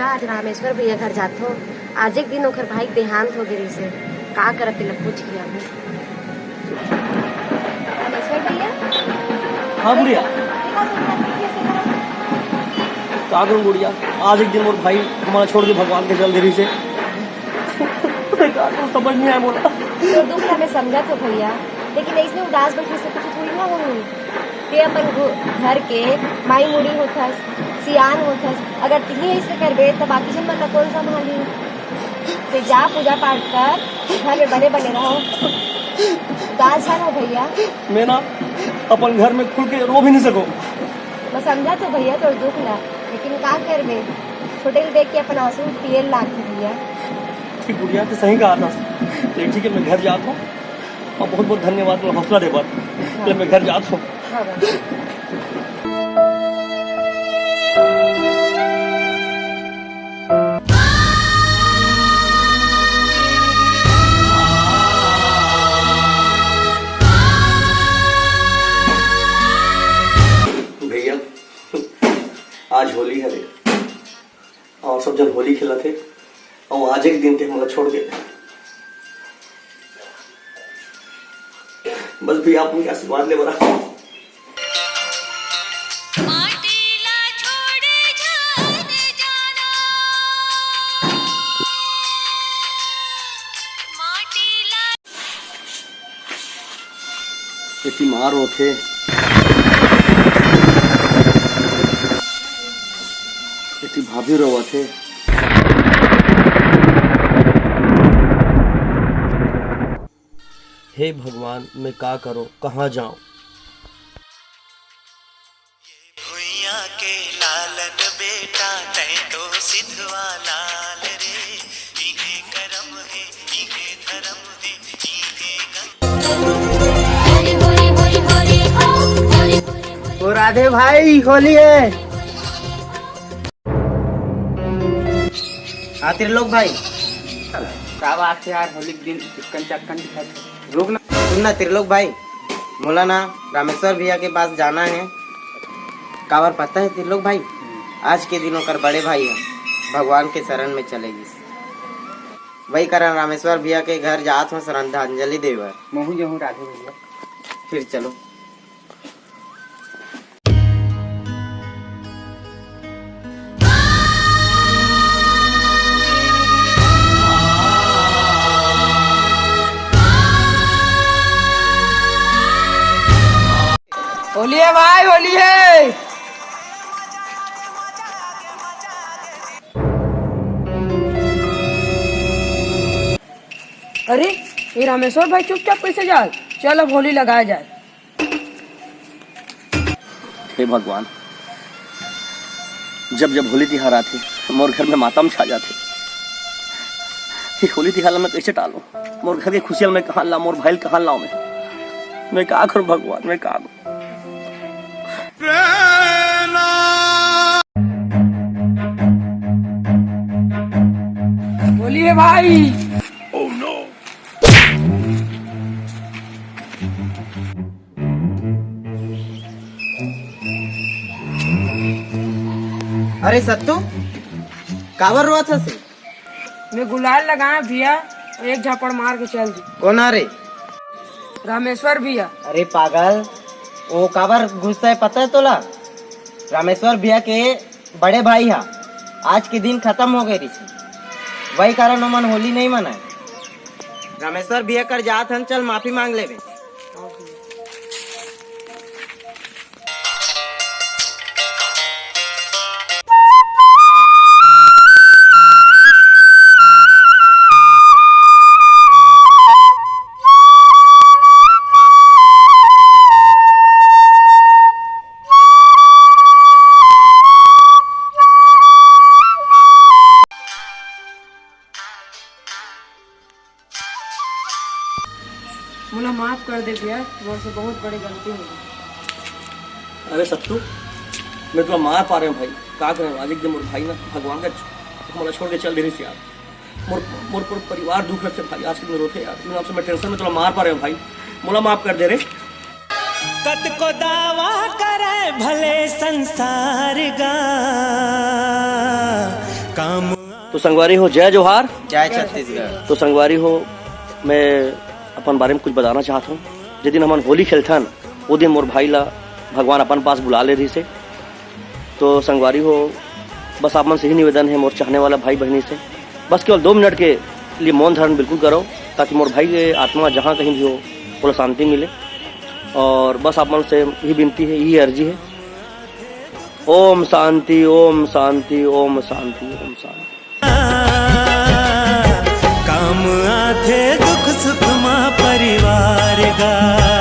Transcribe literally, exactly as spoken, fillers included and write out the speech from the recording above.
आज रामेश्वर भैया घर जाथो। आज एक दिन ओकर भाई के देहांत हो गे रहिसे। का करत तेला पूछ के आबो। रामेश्वर भैया। हाँ बुढ़िया। का करूँ बुढ़िया, आज एक दिन मोर भाई हमारा छोड़ के भगवान के चल दे रहिसे। मैं का करूँ, समझ नहीं आया मोला। तो दुख ला मैं समझत हो भैया, लेकिन ऐसने उदास बैठे से कुछ थोड़ी ना होही। ते अपन घु-, घर के माई मुड़ी होथस, सियान होथस। अगर तिही ऐसे करबे, त बाकी झन मन ला कोन संभालही? ते जा, पूजा पाठ कर, घर में बने बने रहो। उदास झन हो भैया। मैं ना अपन घर में खुल के रो भी नहीं सको। मैं समझा तो भैया तोर दुख ला, लेकिन का करबे, छोटे ल देख के अपन आंसू पिए ल लागथे भैया। ठीक बुढ़िया, तो सही कहा था। ले ठीक है, मैं घर जाता हूँ। और बहुत बहुत धन्यवाद, मोला हौसला दे बर। हाँ। ले मैं घर जात हूँ। हाँ, बाबा। भैया, आज होली हरे। अउ सब झन होली खेलत हे, अउ आज एक दिन ते हमला छोड़ दे। बस भैया, आप उनके आशीर्वाद ले बरा। माटी ला छोड़े झन जाना, माटी ला एती माँ रोथे, एती भाभी रोवत हे। हे भगवान, मैं का करो, कहाँ जाऊं? भुइयां के लालन बेटा, तैं तो सिधवा लाल रे। इहे करम हे, इहे धरम हे, इहे गंगा। ओ राधे भाई, होली है। हाँ त्रिलोक भाई। का बात है यार, होली के दिन चिकन चक्कन दिखत है। रुक ना। सुन ना त्रिलोक भाई, मोला ना रामेश्वर भैया के पास जाना है। काबर पता है त्रिलोक भाई, आज के दिन ओकर बड़े भाई ह भगवान के शरण में चले गिस। वही कारण रामेश्वर भैया के घर जात हो श्रद्धांजलि देवे। महू जहूँ राधे भैया। फिर चलो। होली है भाई, होली है। अरे, ये रामेश्वर भाई चुपचाप कैसे जाए? चल, अब होली लगाया जाए। हे भगवान, जब जब होली तिहार आथे, मोर घर में मातम छा जाथे। ये होली तिहार ला मैं कैसे टालूं? मोर घर के खुशियां मैं कहां लाऊं? मोर भाई कहां लाऊं मैं? मैं का करूं भगवान, मैं का करूं? होली है भाई। अरे सत्तू, काबर रोवत हस? मैं गुलाल लगाया भैया, एक झापड़ मार के चल दी। कोन आ रे? रामेश्वर भैया। अरे पागल, वो काबर गुस्सा है पता है तोला? रामेश्वर भैया के बड़े भाई हा, आज के दिन खत्म हो गए रिसी, वही कारण ओमन होली नहीं मनाए। रामेश्वर भैया कर जात हन, चल माफी मांग लेबे। मोला माफ कर दे भैया, मोर से बहुत बड़ी गलती हो गई। अरे सत्तू, मैं तोला मार पा रहे हूँ भाई, का करें, आज एक दिन मोर भाई ना भगवान का हमला छोड़ के चल दे रहिस यार। मोर, मोर पूरा परिवार दुख रखे भाई, आज के दिन रोथे यार, मैं आपसे मैं टेंशन में तोला मार पा रहे हूँ भाई, मोला माफ कर दे रे। कतको दावा करे भले संसार गा, तो संगवारी हो, जय जोहार। जय छत्तीसगढ़। तो संगवारी हो, मैं अपन बारे में कुछ बताना चाहत हूँ। जे दिन हमन होली खेलथन, वो दिन मोर भाई ला भगवान अपन पास बुला ले रहिस हे। तो संगवारी हो, बस आप मन से ही निवेदन है, मोर चाहने वाला भाई बहनी से, बस केवल दो मिनट के लिए मौन धारण बिल्कुल करो, ताकि मोर भाई के आत्मा जहाँ कहीं भी हो, ओला शांति मिले। और बस आप मन से ही विनती है, यही अर्जी है। ओम शांति, ओम शांति, ओम शांति, ओम शांति। काम आथे दुख सुख मा परिवार गा।